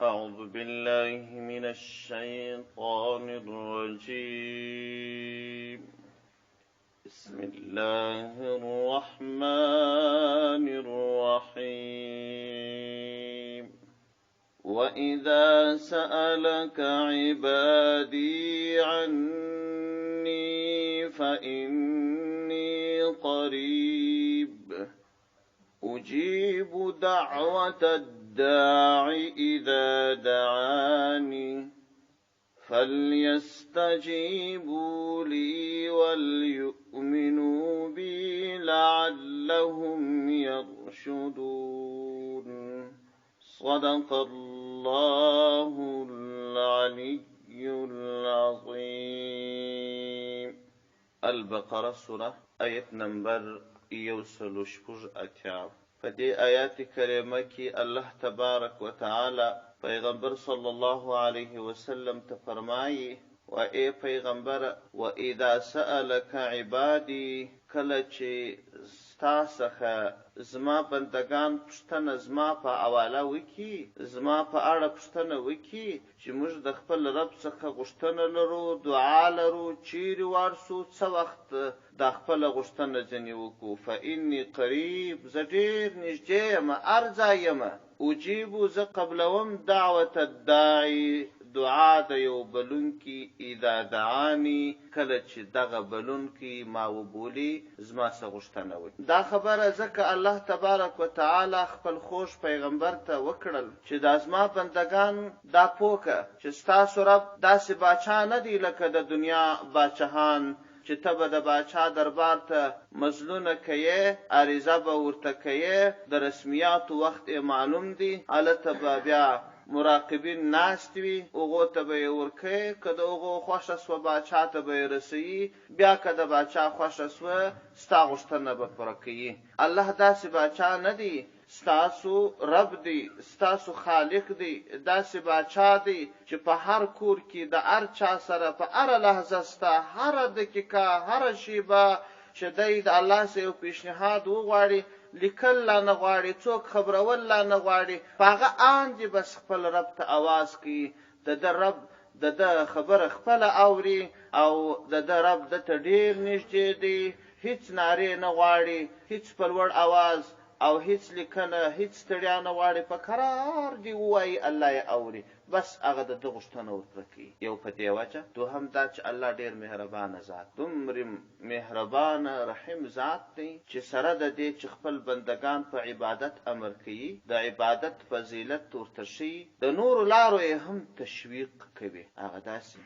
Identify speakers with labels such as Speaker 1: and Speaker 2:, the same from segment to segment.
Speaker 1: أعوذ بالله من الشيطان الرجيم. بسم الله الرحمن الرحيم. وإذا سألك عبادي عني فإني قريب، أجيب دعوة الداع إذا دعاني، فليستجيبوا لي وليؤمنوا بي لعلهم يرشدون. صدق الله العلي العظيم. البقره سوره آیت نمبر 186. په دې آیات کریمه کې الله تبارک وتعالی پیغمبر صلی الله علیه وسلم ته فرمایي: و ای پیغمبر، و اذا سألک عبادی، کله چې ستا څخه زما بندګان پوښتنه زما په حواله وکړي، زما په اړه پوښتنه وکړي چې موږ د خپل رب څخه غوښتنه لرو، دعا لرو، چیرې ورسو، څه وخت دا خپله غوښتنه ځنې وکړو، فانی قریب، زه ډېر نږدې یم، هر ځای یم، اجیبو، زه قبلوم، دعوت الداعي، دعا د یو بلونکي، اذا دعاني، کله چې دغه بلونکی ما وبولي، زما څه غوښتنه وکړي. دا خبره ځکه الله تبارک وتعالی خپل خوږ پیغمبر ته وکړل چې دا زما بندګان دا پوه که چې ستاسو رب داسې باچا نه دی لکه د دنیا باچهان چې ته به د باچا دربار ته مزلونه کوې، عریضه به ورته کوې، د رسمیاتو وخت یې معلوم دی، هلته به بیا مراقبین ناست وي، هغو ته به یې ورکوې، که د هغو خوښه سوه باچا ته به یې رسوي، بیا که د باچا خوښه سوه ستا غوښتنه به پوره کوي. الله داسې باچا نه دی، ستاسو رب دی، ستاسو خالق دی، داسې باچا دی چې په هر کور کې د هر چا سره په هره لحظه سته، هره دقیقه، هره شیبه چې دی د الله څخه یو پیشنهاد وغواړي، لیکل لا نه غواړي، څوک خبرول لا نه غواړي، په هغه آن دې بس خپل رب ته اواز کوي، د ده رب د ده خبره خپله اوري او د ده رب ده ته ډېر نږدې دی، هیڅ نارې نه غواړي، هیڅ په لوړ اواز او هیڅ لیکنه، هیڅ ستړیا نه غواړي، په کرار دې ووایي، الله یې اوري، بس هغه د ده غوښتنه ورپوره کوي. یو په دې وجه، دوهم دا چې الله ډېر مهربانه ذات، دومرې مهربانه رحیم ذات دی چې سره د دې چې خپل بندګان په عبادت امر کوي، د عبادت فضیلت ورته ښیي، د نورو لارو یې هم تشویق کوي. هغه داسې،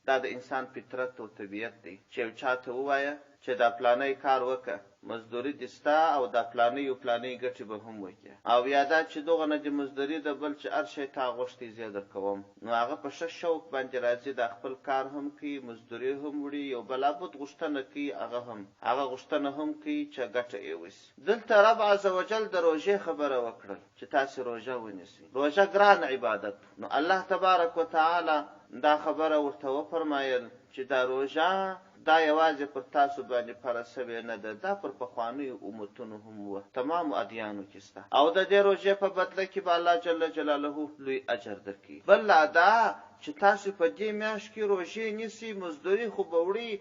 Speaker 1: دا د انسان فطرت او طبیعت دی چې یو چا ته ووایه چې دا پلانی کار وکه، مزدوري دې ستا او دا پلانۍ او پلانۍ ګټې به هم وکې او یا دا چې دغه نه دې مزدوري ده بل چې هر شی تا غوښتی زه درکوم، نو هغه په ښه شوق باندې راځي، دا خپل کار هم کوي، مزدوري هم وړي، یو بلابد غوښتنه کوي هغه هم هغه غوښتنه هم کوي چې ګټه یې وشي. دلته رب عزوجل د روژې خبره وکړل چې تاسې روژه ونیسئ، روژه ګران عبادت، نو الله تبارک وتعالی دا خبره ورته وفرمایل چې دا روژه دا یوازې پر تاسو باندې فرض شوې نه ده، دا پر پخوانیو امتونو هم وه، تمامو ادیانو کې شته او د دې روژې په بدله کې به الله جل جلاله لوی اجر درکوي. بل لا دا چې تاسو په دې میاشت کې روژې نیسئ، مزدوري خو به وړئ،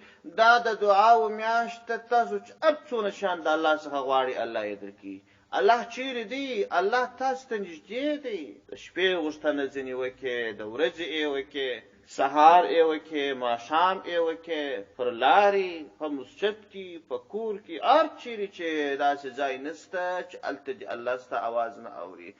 Speaker 1: دا د دعاوو میاشت ده، تاسو چې هر څونه شیان د الله څخه غواړئ الله یې درکوي. الله چیرې دی؟ الله تاسو ته نږدې دی. د شپې غوښتنه ځینې وکړې، د ورځې یې وکړې، سهار یې وکړې، ماښام یې وکړې، پر لارې، په مسجد کې، په کور کې، هر چیرې چې داسې ځای نشته چې هلته دې الله ستا اواز نه اوري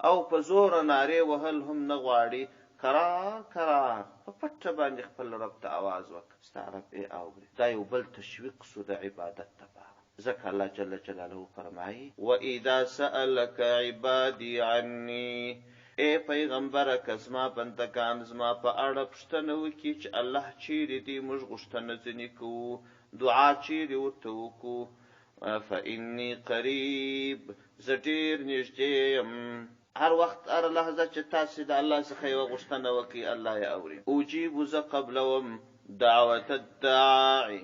Speaker 1: او په زوره نارې وهل هم نه غواړي، کرار کرار په پټه باندې خپل رب ته اواز وکړه، ستا رب یې اوري. دا یو بل تشویق شو د عبادت لپاره. ځکه الله جل جلاله فرمايي. واذا سألک عبادي عني، ای پیغمبره که زما بندګان زما په اړه پوښتنه وکړي چې الله چیرې دی، موږ غوښتنه ځنې کوو، دعا چیرې ورته وکړو، فإني قریب، زه ډېر نږدې یم. هر وخت هره لحظه چې تاسې د الله څخه یوه غوښتنه وکړئ الله یې اوري. اجیب، زه قبلوم، دعوت الداعي،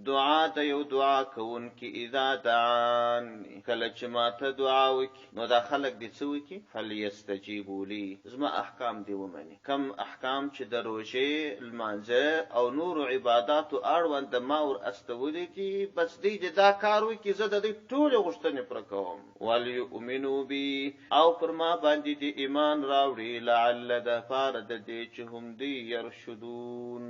Speaker 1: دعا د یو دعا کوونکي اذا دعان کله چې ماته دعا وکړي. نو دا خلک دې څه وکړي؟ فلیستجیبوا لي زما احکام دې ومني، کوم احکام چې د روژې، لمانځه او نورو عباداتو اړوند ما ور استولي دي، بس دوی دې دا کار وکړي، زه د دوی ټولې غوښتنې پوره کوم. وليؤمنوا بي او پر ما باندې دې ایمان راوړي، لعل د پاره د دې چې هم دوی یرشدون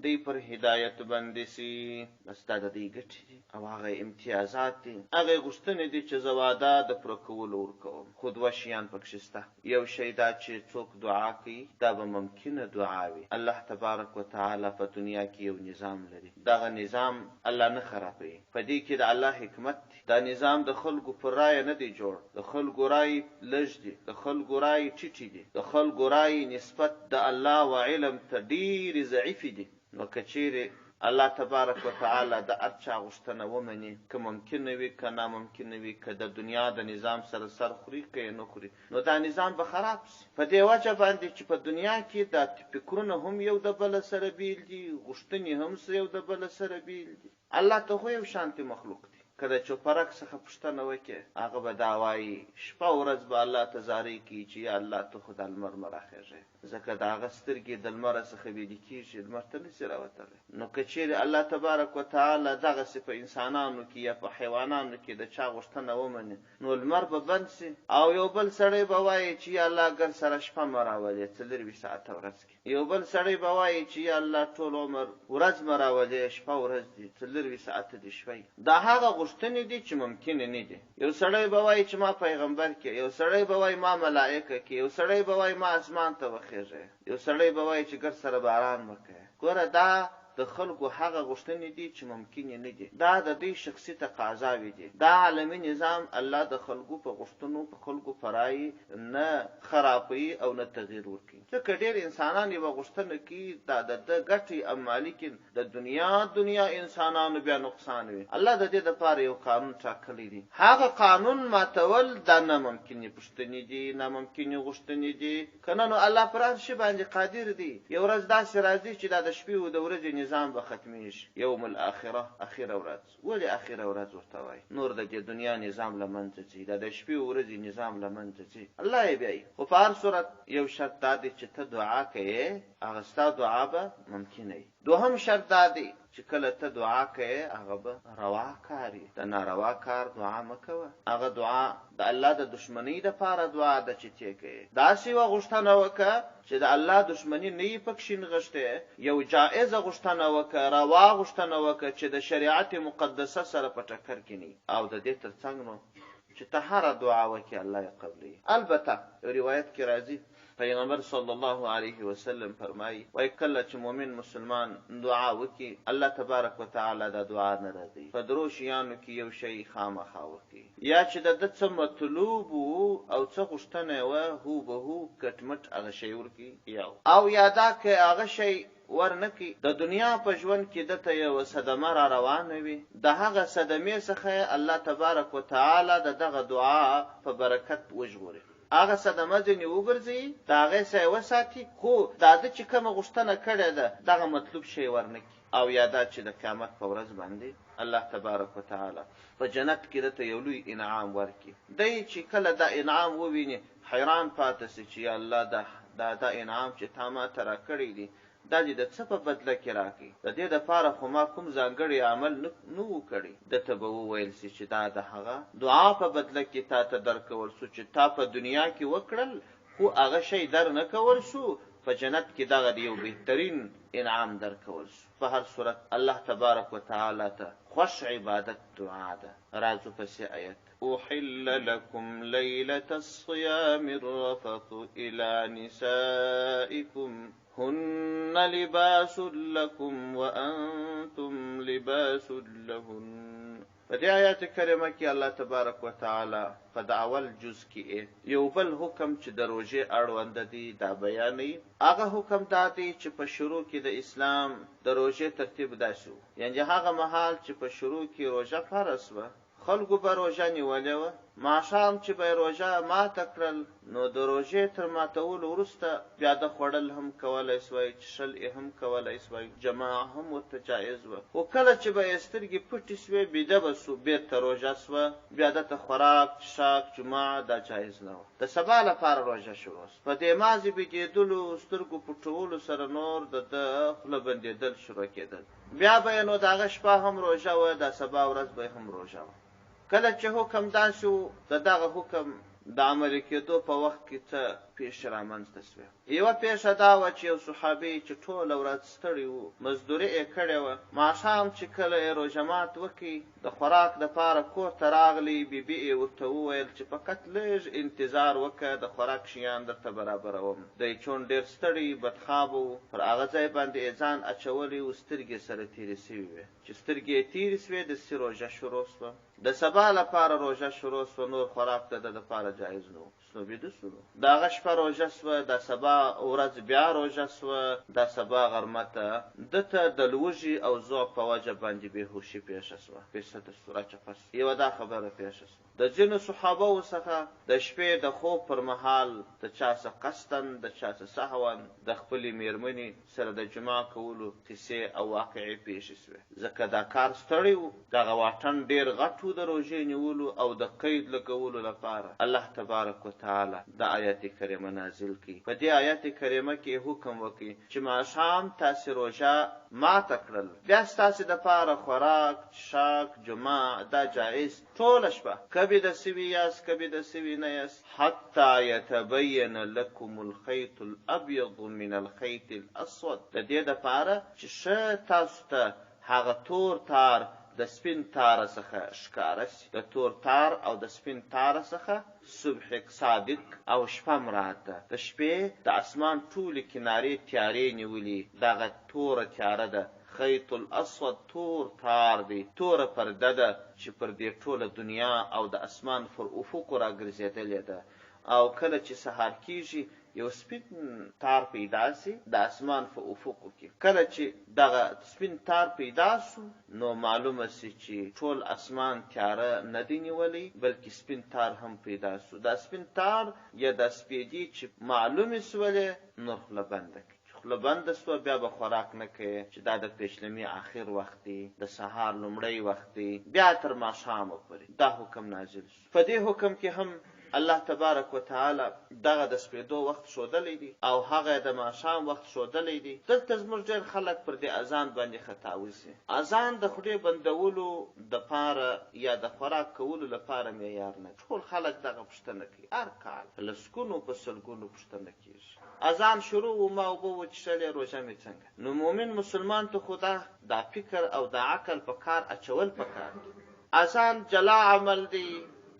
Speaker 1: دوی پر هدایت باندې سي. بس دا د دوی ګټې دي او هغه امتیازات دي، هغه غوښتنې دي چې زه وعده د پوره کولو ورکوم. خو دوه شیان پکښې شته، یو شی دا چې څوک دعا کوي دا به ممکنه دعا وي، الله تبارک وتعالی په دنیا کې یو نظام لري، دغه نظام الله نه خرابوي، په دې کې د الله حکمت دی. دا نظام د خلکو پر رایه نه دی جوړ، د خلکو رایې لږ دي، د خلکو رایې ټیټې دي، د خلکو رایې نسبت د الله و علم ته ډېرې ضعیفې دي، نو که چېرې الله تبارک و تعالی د هر چا غوښتنه ومني، که ممکنه وي که ناممکنه وي، که د دنیا د نظام سره سر خوري که یې نه خوري، نو دا نظام به خراب شي. په دې وجه باندې چې په دنیا کې دا فکرونه هم یو د بله سره بېل دي، غوښتنې هم یو د بله سره بېل دي. الله ته خو یو شانتې مخلوق دي. که د چوپرک څخه پوښتنه وکړې هغه به دا وايي شپه ورځ به الله ته زارۍ کوي چې یا الله ته خو دا لمر مه راخېژوې ځکه د هغه سترګې د لمره څخه ویلې کېږي لمر ته نشي راوتلی نو که چېرې الله تبارک وتعالی دغسې په انسانانو کې یا په حیوانانو کې د چا غوښتنه ومني نو لمر به بند شي او یو بل سړی به وايي چې یا الله ګر سره شپه مه راولې 24 ساعته ورځ کې. یو بل سړی به وایي چې یا الله ټول عمر ورځ مه راولې شپه ورځ دي 24 ساعته دي شپه وي. دا هغه غوښتنې دي چې ممکنې نه دي. یو سړی به وایي چې ما پیغمبر کړې، یو سړی به وایي ما ملائکه کړې، یو سړی به وایي ما اسمان ته وخېژې، یو سړی به وایي چې ګر سره باران وکړې. ګوره دا د خلکو هغه غوښتنې دي چې ممکنې نه دي. دا د دوی شخصي تقاضاوې دي. دا عالمي نظام الله د خلکو په غوښتنو، د خلکو په رایې نه خرابوي او نه تغییر ورکوي. ځکه ډېر انسانان یوه غوښتنه کوي دا د ده ګټه اما لیکن د دنیا دنیا انسانانو بیا نقصان وي. الله د دې لپاره یو قانون ټاکلی دی. هغه قانون ماتول دا ناممکنې پوښتنې دي، ناممکنې غوښتنې دي. که نه نو الله پر هر شي باندې قادر دی. یو ورځ داسې راځي چې دا د شپې او د ورځې نظام به ختمېږي. یوم الاخره، اخره ورځ. ولې اخره ورځ ورته وايي؟ نور د دې دنیا نظام له منځه ځي، دا د شپې او ورځې نظام له منځه ځي. الله یې بیايي. خو په هر صورت یو شرط دا دی چې ته دعا کوې، هغه ستا دعا به ممکنه وي. دوهم شرط دا دی چې کله ته دعا کوې هغه به روا کار وي، د ناروا کار دعا مه کوه، هغه دعا د الله د دښمنۍ دپاره دعا ده چې تې کوې، داسې یوه غوښتنه وکړه چې د الله دښمني نه وي پکښې نغښتې، یو جائزه غوښتنه وکړه، روا غوښتنه وکړه چې د شریعت مقدسه سره په ټکر کې نه وي او د دې تر څنګ نو چې ته هره دعا وکړې الله یې قبلوي. البته یو روایت کې راځي پیغمبر صلی الله علیه وسلم فرمایي، وایي کله چې مؤمن مسلمان دعا وکړي الله تبارک وتعالی دا دعا نه ردوي، په درو شیانو کې یو شی خامخا ورکوي، یا چې د ده څه مطلوب وو او څه غوښتنه یې وه هو به هو کټ مټ هغه شی ورکوي، یو او یا دا که هغه شی ور نه کړي د دنیا په ژوند کې ده ته یوه صدمه را روانه وي، د هغه صدمې څخه یې الله تبارک وتعالی د دغه دعا په برکت وژغوري. هغه صدمه ځنې وګرځوي، د هغې څخه یې وساتي، خو دا ده چې کومه غوښتنه کړې ده دغه مطلوب شی ورنه کړي او یا دا چې د قیامت په ورځ باندې الله تبارک وتعالی په جنت کې ده ته یو لوی انعام ورکړي، دی چې کله دا انعام وویني حیران پاته شي چې یا الله دا دا دا انعام چې تا ماته راکړی دی دا دې د څه په بدله کې راکړي؟ د دې لپاره خو ما کوم ځانګړی عمل نه وو کړی. ده ته به وویل شي چې دا د هغه دعا په بدله کې تا ته درکول شو چې تا په دنیا کې وکړل، خو هغه شی در نه کول شو، په جنت کې دغه دې یو بهترین انعام درکول شو. په هر صورت الله تبارک وتعالی ته خوښ عبادت دعا ده. راځو پسې آیت. أحل لكم ليلة الصيام الرفث إلى نسائكم هن لباس لکم وانتم لباس لهن. په دې آیات کریمه کې الله تبارک وتعالی په د اول جز کې یو بل حکم چې د روژې اړوند دی دا بیانوي. هغه حکم دا دی چې په شروع کې د اسلام د روژې ترتیب داسې وو، یعنې هغه مهال چې په شروع کې روژه فرض شوه خلکو به روژه نیولې وه، ماښام چې به یې روژه ماته کړل نو د روژې تر ماتولو وروسته بیا ده خوړل هم کولای سوای، چښل ئې هم کولای سوای، جماع هم ورته جائز وه، خو کله چې به ئې سترګې پټې سوې بیده به سو، بیرته روژه سوه، بیا ده ته خوراک، چښاک، جماع دا جائز نه وه. د سبا لپاره روژه شروع سوه. په دې مازې بیدېدلو، سترګو پټولو سره نور د ده خوله بندېدل شروع کېدل. بیا به ئې نو د هغه شپه هم روژه وه، دا سبا ورځ به ئې هم روژه وه. کله چې حکم داسې و، د دغه حکم د عملي کېدو په وخت کې څه پېښې رامنځته شوې. یوه پېښه دا وه چې یو صحابي چې ټوله ورځ ستړی و، مزدوري ئې کړې وه، ماښام چې کله ئې روژه مات وکړ، د خوراک دپاره کور ته راغلی، بي بي ئې ورته وویل چې فقط لږ انتظار وکړه، د خوراک شیان درته برابروم. دی چون ډېر ستړی، بدخوابه و، پر هغه ځای باندې ئې ځان اچولی و، سترګې ئې سره تېرې شوې وې. چې سترګې یې تېرې شوې، دسي روژه شروع شوه. د سبا لپاره روژه شروع شوه، نور خوراک د ده لپاره جایز نه و. نو بیده شو نو. د هغه شپه روژه شوه، دا سبا ورځ بیا روژه شوه، دا سبا غرمه ته ده ته د لوږې او ضعف په وجه باندې بې هوښي پېښه شوه، بې سده شو، راچپه شو. یوه دا خبره پېښه شوه. د ځینو صحابه وو څخه د شپې د خوب پر مهال د چا څه قصداً د چا څه سهواً د خپلې مېرمنې سره د جماع کولو قصې او واقعې پېښې شوې، ځکه دا کار ستړی وو، دغه واټن ډېر غټ وو د روژې نیولو او د قید لګولو لپاره الله تبارک وتعالی دا آیت کریمه نازل کړ، په دې آیت کریمه کې یې حکم وکړ چې ماښام تاسې روژه ماته کړل بیا ستاسې دپاره خوراک، څښاک، جماع دا جائز ټوله شپه که بیده شوي یاست که بیده شوي نه یاست، حتی یتبین لکم الخیط الابیض من الخیط الاسود، د دې لپاره چې ښه تاسو ته هغه تور تار د سپین تاره څخه ښکاره شي، د تور تار او د سپین تاره څخه صبح صادق او شپه مراد ده، د شپې د اسمان ټولې کنارې تیارې نیولي، دغه توره تیاره ده، خیط الاسود تور تار دی، توره پرده ده چې پر دې ټوله دنیا او د اسمان پر افقو راګرځېدلې ده او کله چې سهار کېږي یو سپین تار پیدا شي د اسمان په افقو کې. کله چې دغه سپین تار پیدا شو نو معلومه شي چې ټول اسمان تیاره نه دی نیولی بلکې سپین تار هم پیدا شو. دا سپین تار یا دا سپېدې چې معلومې شولې نور خوله بنده کړي. چې خوله بنده شوه بیا به خوراک نه کوې چې دا د پېشلمي اخر وخت دی، د سهار لومړی وخت دی، بیا تر ماښامه پورې دا حکم نازل شو. په دې حکم کې هم الله تبارک وتعالی دغه د سپېدو وخت ښودلی دی او هغه د ماښام وخت ښودلی دی. دلته زموږ ډېر خلک پر دې اذان باندې خطا وځي. اذان د خولې بندولو دپاره یا د خوراک کولو لپاره معیار نه دی. ټول خلک دغه پوښتنه کوي، هر کال په لسګونو په سلګونو پوښتنه کېږي. اذان شروع وو ما اوبه وچښلې روژه مې څنګه؟ نو مؤمن مسلمان ته خو دا دا فکر او دا عقل په کار اچول پکار دي. اذان جلا عمل دی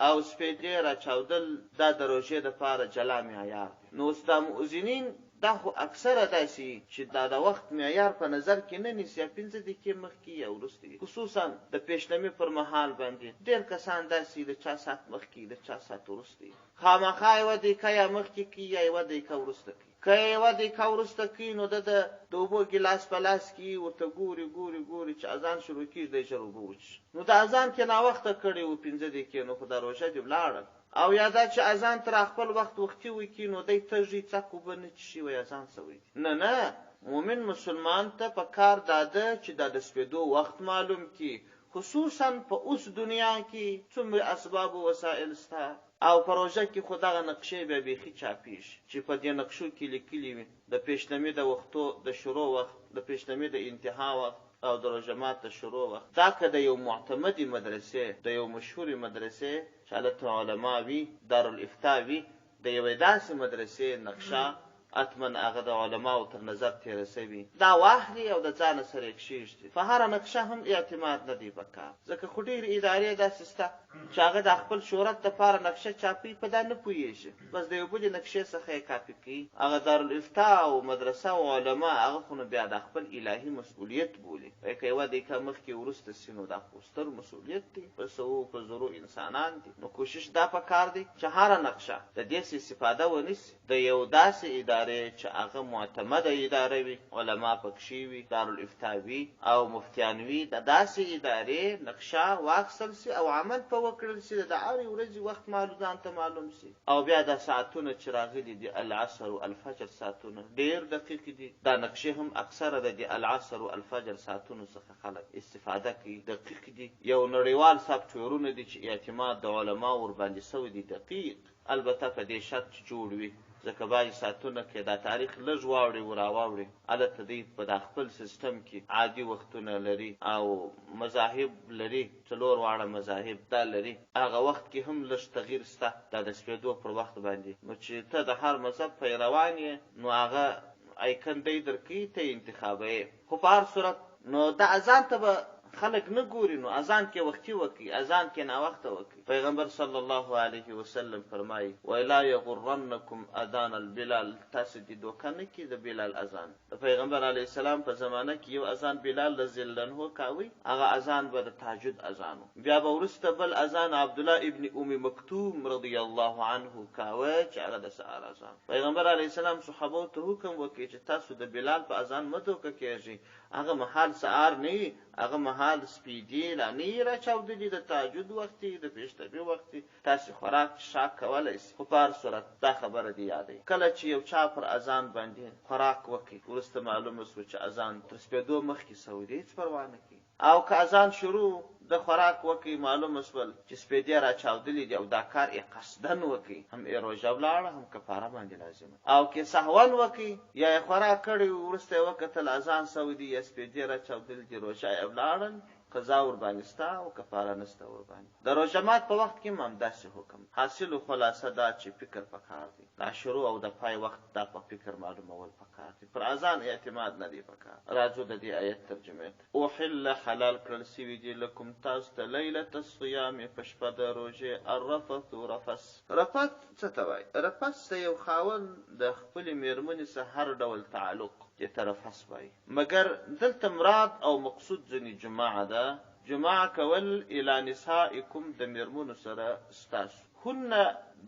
Speaker 1: او سپېدې راچاودل دا د روژې دپاره جلا معیار دی. نو اوس دا مؤذنین دا خو اکثره داسې وي چې دا د وخت معیار په نظر کې نه نیسي یا پنځه دقیقې مخکې یا وروسته وي خصوصا د پېشلمي پر مهال باندې ډېر کسان داسې د چا ساعت مخکې د چا ساعت وروسته وي. خامخا یوه دقیقه یا مخکې کوي یا یوه دقیقه وروسته کوي. که یې یوه دقیقه وروسته کوي نو ده د اوبو ګیلاس په لاس کې وي، ورته ګوري، ګوري، ګوري چې اذان شروع کېږي دی ژر اوبه وڅښي. نو د اذان کې ناوخته کړی و پنځه دقیقې نو خو دا روژه دې ولاړل. او یا دا چې اذان تر خپل وخت وختي وکړي نو دی تږی څک اوبه نه څښي وایي اذان شوی دی. نه نه مؤمن مسلمان ته په کار داده چې دا د سپېدو وخت معلوم کړي خصوصا په اوس دنیا کې څومره اسباب او وسایل شته او په روژه کې خو دغه نقشې بیا بیخي چاپیږي چې په دې نقشو کې لیکلي وي د پیشلمي د وختو د شروع وخت، د پیشلمي د انتها وخت او د روژه مات د شروع وخت. دا که د یو معتمدې مدرسې، د یو مشهورې مدرسې چې هلته علما وي، دارالافتاء وي، د یوې داسې مدرسې نقشه حتما هغه د علماوو تر نظر تېره شوي، دا واخلي او د ځانه سره یې کښېږدي. په هره نقشه هم اعتماد نه دی په کار، ځکه خو ډېرې ادارې داسې شته چې هغه د خپل شهرت لپاره نقشه چاپوي، په دا نه پوهېږي، بس د یو بلې نقشې څخه یې کاپي کوي. هغه دارالافتاء او مدرسه او علما هغه خو نو بیا دا خپل الهي مسؤلیت بولي، وایي که یوه دقیقه مخکې وروسته شي نو دا خو ستر مسؤلیت دی، په سوو په زرو انسانان دي، نو کوشش دا په کار دی چې هره نقشه د دې څخه استفاده ونه شي، د یو داسې ادارې. ادارې چې هغه معتمده اداره وي، علما پکښې وي، دارالافتاء وي او مفتیان وي، د داسې ادارې نقشه واخیستل شي او عمل په وکړل شي، د هرې ورځې وخت ځان ته معلوم شي او بیا دا ساعتونه چې راغلي دي العصر و الفجر ساعتونه ډېر دقیق دي، دا نقشې هم اکثره د دې العصر و الفجر ساعتونو څخه خلک استفاده کوي، دقیق دي، یو نړیوال سافټویرونه دي چې اعتماد د علماوو ورباندې شوی دی، دقیق. البته په دې شرط چې جوړ وي، ځکه بعضې ساعتونه که دا تاریخ لږ واوړي و راواوړي، هلته دوی په دا خپل سیستم کې عادي وختونه لري او مذاهب لري، څلور واړه مذاهب دا لري، هغه وخت کې هم لږ تغیر شته دا د سپېدو پر وخت باندې، نو چې ته د هر مذهب پیروان یې نو هغه ایکن دی درکوي ته یې انتخابوې، خو په هر صورت نو دا اذان ته به خلک نه ګوري نو اذان کې وختي وکړي اذان کې ناوخته وکړي پیغمبر صلی الله علیه وسلم فرمایي ولا یغرنکم اذان البلال تاسو دې دوکه نه کړي د بلال اذان د پیغمبر علیه السلام په زمانه کې یو اذان بلال رضی الله عنه کاوی هغه اذان به د تهجد اذان بیا به وروسته بل اذان عبدالله ابن ام مکتوم رضی الله عنه کاوه چې هغه د سهار اذان پیغمبر علیه السلام صحابو ته حکم وکړي چې تاسو د بلال په اذان مه دوکه کېږئ، هغه مهال سهار نه وي، هغه مهال سپېدې لا نه وي راچاودلي، د تهجد وخت وي، د پېشتبي وخت وي، تاسې خوراک څښاک کولای شئ، خو په هر صورت دا خبره دې یاده وي، کله چې یو چا پر اذان باندې خوراک وکړ، وروسته معلومه شوه چې اذان تر سپېدو مخکې شوی دی، هېڅ پروا نه کوي. او که اذان شروع وو، ده خوراک وکړ، معلومه شول چې سپېدې راچاودلې دي او دا کار ئې قصداً وکړ، هم ئې روژه ولاړه هم کفاره باندې لازمه ده. او که سهواً وکړ، یا ئې خوراک کړی وو، وروسته ئې وکتل اذان شوی دی یا سپېدې راچاودلې دي، روژه ئې ولاړل، قضا ورباندې شته او کفاره نشته ورباندې. د روژه مات په وخت کې هم همداسې حکم. حاصل و خلاصه دا چې فکر پکار دی. د شروع او د پای وخت دا په فکر معلومول پکار دي. پر اذان اعتماد نه دی پکار. راځو د دې آیت ترجمې ته. احل حلال کړل شوي دي لکم تاسو ته لیلة الصیام په شپه د روژې الرفث رفث. رفث څه ته وایي؟ رفث د یو خاوند د خپلې میرمنې سره هر ډول تعلق دې ته رفث وایي مګر دلته مراد او مقصود ځنې جماع ده جماع کول الی نسائکم د میرمنو سره ستاسو هن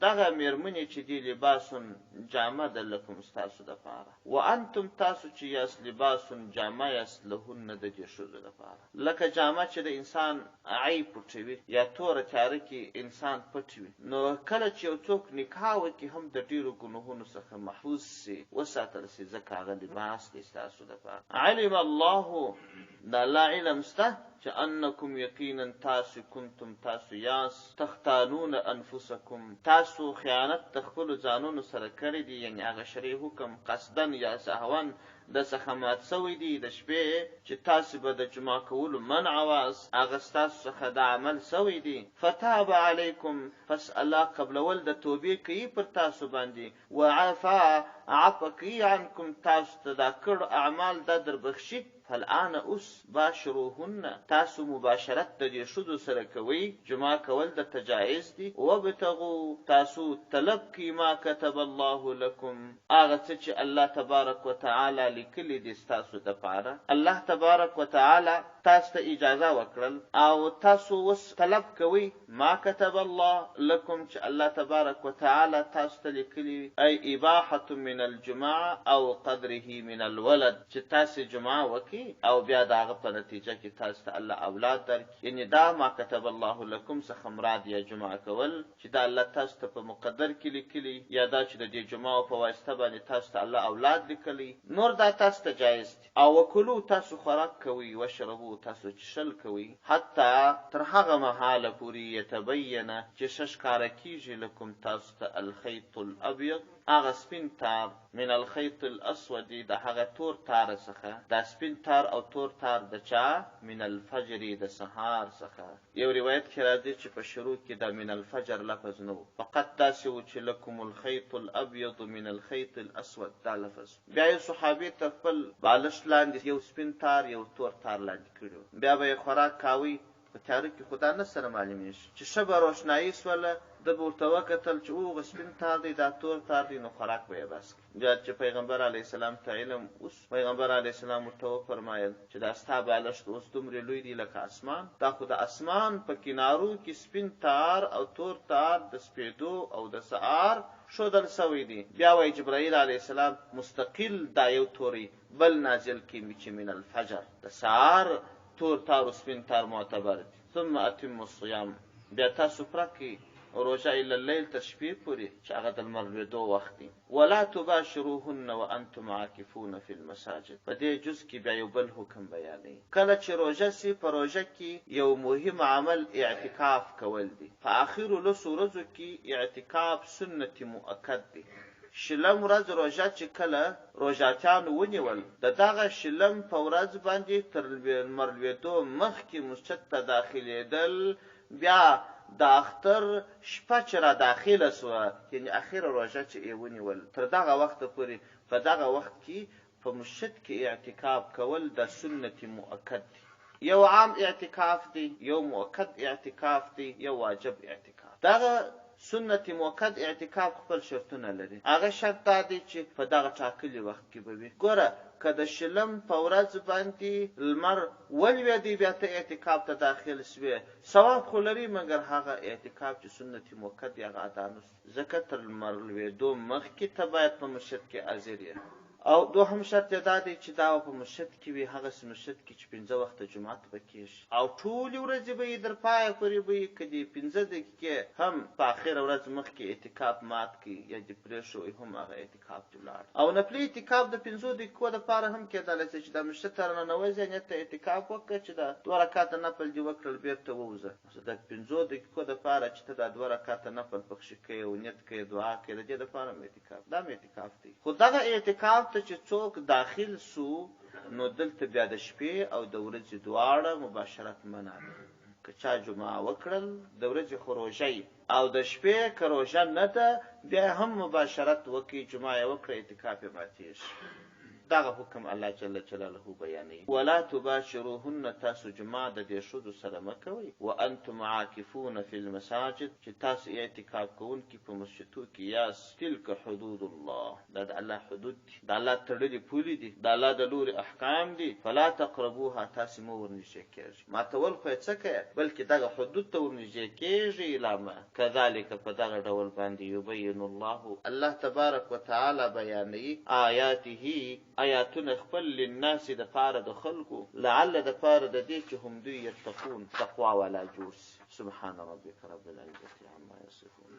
Speaker 1: دغه میرمنې چې دي لباس جامه ده لکم ستاسو دپاره وانتم تاسو چې یاست لباس جامه یاست لهن د دې ښځو دپاره لکه جامه چې د انسان عیب پټوي یا توره تیاره کې انسان پټ وي نو کله چې یو څوک نکاح وکړي هم د ډیرو ګناهونو څخه محفوظ شي وساتل شي ځکه هغه لباس دی ستاسو دپاره علم الله د الله علم شته چې انکم یقینا تاسو کنتم تاسو یاست تختانون انفسکم تاسو خیانت د خپلو ځانونو سره کړی دی یعنی هغه شرعي حکم قصدا یا سهوا د څخه مات شوی دی د شپې چې تاسو به د جماع کولو منع واست هغه ستاسو څخه دا عمل شوی دی فتاب علیکم پس الله قبلول د توبې کوي پر تاسو باندې وعفا عفو کوي عنکم تاسو ته دا کړو اعمال دا در بخښي فالآن اوس باشروهن تاسو مباشرت د دې ښځو سره کوئ، جماع کول درته جائز دي، وابتغو تاسو طلب کړئ ما کتب الله لکم هغه څه چې الله تبارک وتعالی لیکلي دي ستاسو دپاره، الله تبارک وتعالی تاسو ته اجازه وکړل او تاسو اوس طلب کوئ ما کتب الله لکم چې الله تبارک وتعالی تاسو ته لیکلي وي، ای اباحة من الجماع او قدره من الولد، چې تاسې جماع وکړئ او بیا د هغه په نتیجه کې تاسو ته الله اولاد درکړي، یعنې دا ما کتب الله لکم څخه مراد یا جماع کول چې دا الله تاسو ته په مقدر کې لیکلي یا دا چې د دې جماعو په واسطه باندې تاسو ته الله اولاد لیکلی، نور دا تاسو ته جایز دي. او وکلو تاسو خوراک کوئ، واشربو تاسو چښل کوئ، حتی تر هغه مهاله پورې یتبین چې ښه ښکاره کیږي لکم تاسو ته الخیط الابیض هغه سپین تار من الخیط الاسود د هغه تور تار څخه، دا سپین تار او تور تار د چا؟ من الفجر د سهار څخه. یو روایت کښې راځي چې په شروع کښې دا من الفجر لفظ نه وو فقط داسې وو چې لکم الخیط الابیض من الخیط الاسود دا لفظ وو. بیا یو صحابي تر خپل بالښت لاندې یو سپین تار یو تور تار لاندې کړي وو، بیا به یې خوراک کاوی، په تیاره کې خو دا نه سره معلومیږي، چې ښه به روښنايي شوله، ده به ورته وکتل چې اوغه سپین تار دی دا تور تار دی، نو خوراک به یې بس کړ. بیا چې پیغمبر علیه السلام ته علم وشو، پیغمبر علیه السلام ورته وفرمایل چې دا ستا بالښت اوس دومره لوی دی لکه اسمان، دا خو د اسمان په کنارو کې سپین تار او تور تار د سپېدو او د سهار ښودل شوی دی. بیا وایي جبرائیل علیه السلام مستقل دا یو توری بل نازل کړي چې من الفجر د سهار تور تار او سپین تار معتبر دي. ثم اتموا الصیام بیا تاسو پوره کړئ روژه الی اللیل تر شپې پورې چې هغه د لمر لوېدو وخت دی. ولا تباشروهن وانتم عاکفون فی المساجد په دې جز کې بیا یو بل حکم بیانوي کله چې روژه سي په روژه کې یو مهم عمل اعتکاف کول دي په اخرو لسو ورځو کې اعتکاف سنت مؤکد دی شلم ورځ روژه چې کله روژاتیانو ونیول د دغه شلم په ورځ باندې تر لمر لوېدو مخکې مسجد ته داخلېدل بیا د اختر شپه چې را داخله شوه، یعنې اخره روژه چې ئې ونیول، تر دغه وخته پورې په دغه وخت کې په مسجد کې اعتکاف کول دا سنت مؤکد دی. یو عام اعتکاف دی، یو مؤکد اعتکاف دی، یو واجب اعتکاف. دغه سنت مؤکد اعتکاف خپل شرطونه لري. هغه شرط دا دی چې په دغه ټاکلي وخت کې به وي. ګوره که د شلم په ورځ باندې لمر ولوېدی بیا ته اعتکاف ته داخل شوې، ثواب خو لري مګر هغه اعتکاف چې سنت موکد دی هغه ادا نه شو ځکه تر لمر لوېدو مخکې ته باید په مسجد کې حاضر یې. او دوهم شرط یې دا دی چې دا به په مسجد کې وي هغسې مسجد کې چې پنځه وخته جومات به کېږي او ټولې ورځې به یې در پایه پورې به یې که دې پنځه دقیقې هم په اخره ورځ مخکې اعتکاف مات کړ یا دې پرېښوی هم هغه اعتکاف دې ولاړ او نفلي اعتکاف د پنځو دقیقو دپاره هم کېدلی شي چې دا مسجد ته راننوځې نیت ته اعتکاف وکړه چې دا دوه رکعته نفل دې وکړل بېرته ووځه مثلا د پنځو دقیقو دپاره چې ته دا دوه رکعته نفل پکښې کوې او نیت کوې دعا کوې د دې دپاره هم اعتکاف دا هم اعتکاف دی خو دغه اعتکاف ته چې څوک داخل سو نو دلته بیا د شپې او د ورځې دواړه مباشرت منع ده که چا جمعه وکړل د ورځې خو روژه او د شپې که روژه نه ده بیا هم مباشرت وکړي جماع یې وکړه اعتکاف یې ماتیږي دغه حکم الله جل جلاله بیانوي ولا تباشروهن تاسو جماع د دې ښځو سره مه کوئ وانتم عاکفون فی المساجد چې تاسو اعتکاف کوونکي په مسجدو کې یاست تلک حدود الله دا د الله حدود دي د الله تړلي پولې دي د الله د لوري احکام دي فلا تقربوها تاسو مه ورنږدې کېږئ ماتول خو یې څه کوې بلکې دغه حدود ته ورنږدې کېږئ لا مه، کذلک په دغه ډول باندې یبین الله الله تبارک وتعالی بیانوي آیاته آیاتونه خپل للناس دپاره د خلکو لعل دپاره د دې چې هم دوی یتقون تقوا والا جوړ شي سبحان ربک رب العزة عما یصفون.